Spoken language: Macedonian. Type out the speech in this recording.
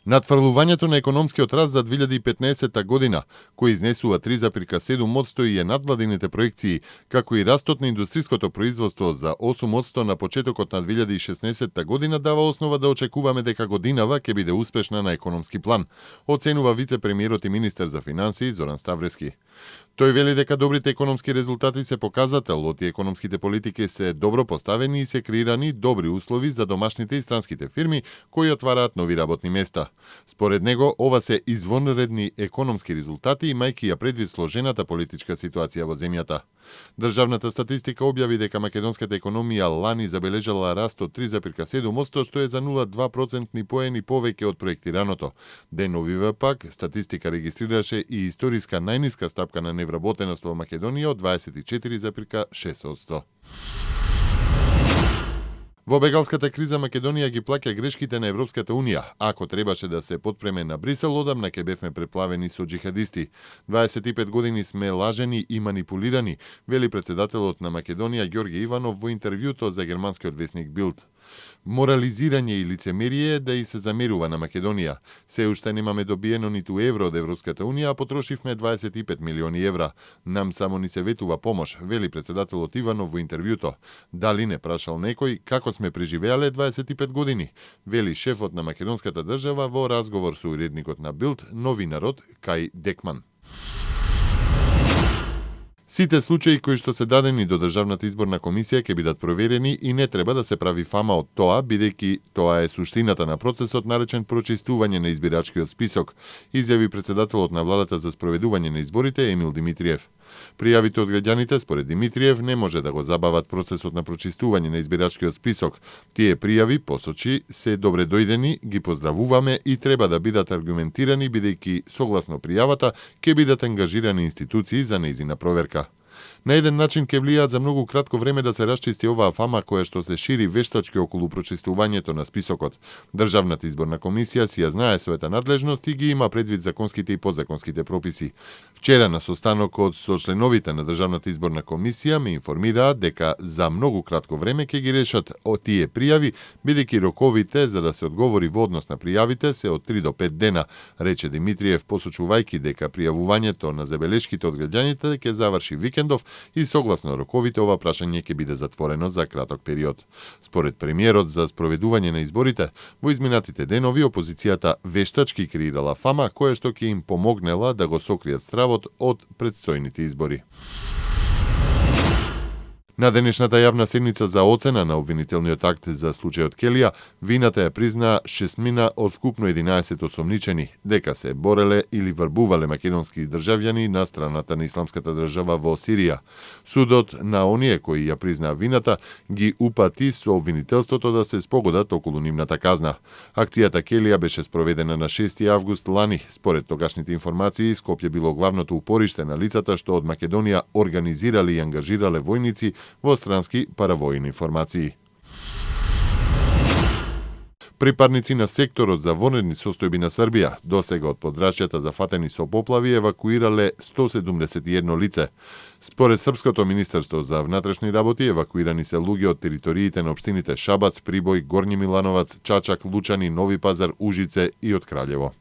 Надфрлувањето на економскиот раст за 2015 година, кој изнесува 3,7% и е над владините проекции, како и растот на индустриското производство за 8% на почетокот на 2016 година дава основа да очекуваме дека годинава ќе биде успешна на економски план, оценува вице-премиерот и министер за финансии Зоран Ставрески. Тој вели дека добрите економски резултати се показател од економските политики се добро поставени и се креирани добри услови за домашните и странските фирми кои отвараат нови работни места. Според него, ова се извонредни економски резултати, имајќи ја предвид сложената политичка ситуација во земјата. Државната статистика објави дека македонската економија лани забележала раст од 3,7%, што е за 0,2% поени повеќе од проектираното. Деновиве пак, статистика регистрираше и историска најниска стапка на невработеност во Македонија од 24,6%. Во бегалската криза Македонија ги плаќа грешките на Европската Унија. Ако требаше да се потпреме на Брисел, одамна ќе бевме преплавени со джихадисти. 25 години сме лажени и манипулирани, вели председателот на Македонија Ѓорѓе Иванов во интервјуто за германскиот весник Билд. Морализирање и лицемерие да и се замерува на Македонија. Се уште немаме добиено ниту евро од Европската Унија, а потрошивме 25 милиони евра. Нам само ни се ветува помош, вели председателот Иванов во интервјуто. Дали не прашал некој како сме преживеале 25 години, вели шефот на македонската држава во разговор со уредникот на Билд, новинарот Кај Декман. Сите случаи кои што се дадени до Државната изборна комисија ќе бидат проверени и не треба да се прави фама од тоа, бидејќи тоа е суштината на процесот наречен прочистување на избирачкиот список, изјави председателот на владата за спроведување на изборите Емил Димитриев. Пријавите од граѓаните според Димитриев не може да го забават процесот на прочистување на избирачкиот список. Тие пријави, посочи, се добре дојдени, ги поздравуваме и треба да бидат аргументирани бидејќи согласно пријавата ќе бидат ангажирани институции за нејзина проверка. На еден начин ќе влијаат за многу кратко време да се расчисти оваа фама која што се шири вештачки околу прочистувањето на списокот. Државната изборна комисија си ја знае својата надлежност и ги има предвид законските и подзаконските прописи. Вчера на состанокот со членовите на Државната изборна комисија ме информираат дека за многу кратко време ќе ги решат од тие пријави, бидејќи роковите за да се одговори во однос на пријавите се од 3 до 5 дена, рече Димитриев, посочувајќи дека пријавувањето на забелешките од граѓаните ќе заврши викендов и согласно роковите ова прашање ќе биде затворено за краток период. Според премиерот за спроведување на изборите, во изминатите денови опозицијата вештачки креирала фама која што ќе им помогнела да го сокријат стравот од предстојните избори. На денешната јавна седница за оцена на обвинителниот акт за случајот Келија, вината ја призна 6 од вкупно 11 осомничени дека се бореле или врбувале македонски државјани на страната на Исламската држава во Сирија. Судот на оние кои ја признаа вината ги упати со обвинителството да се спогодат околу нивната казна. Акцијата Келија беше спроведена на 6 август лани. Според тогашните информации, Скопје било главното упориште на лицата што од Македонија организирале и ангажирале војници во странски паравојни формации. Припадници на секторот за вонредни состојби на Србија досега од подрачјата зафатени со поплави евакуирале 171 лице. Според Српското министерство за внатрешни работи евакуирани се луѓе од териториите на општините Шабац, Прибој, Горњи Милановац, Чачак, Лучани, Нови Пазар, Ужице и од Краљево.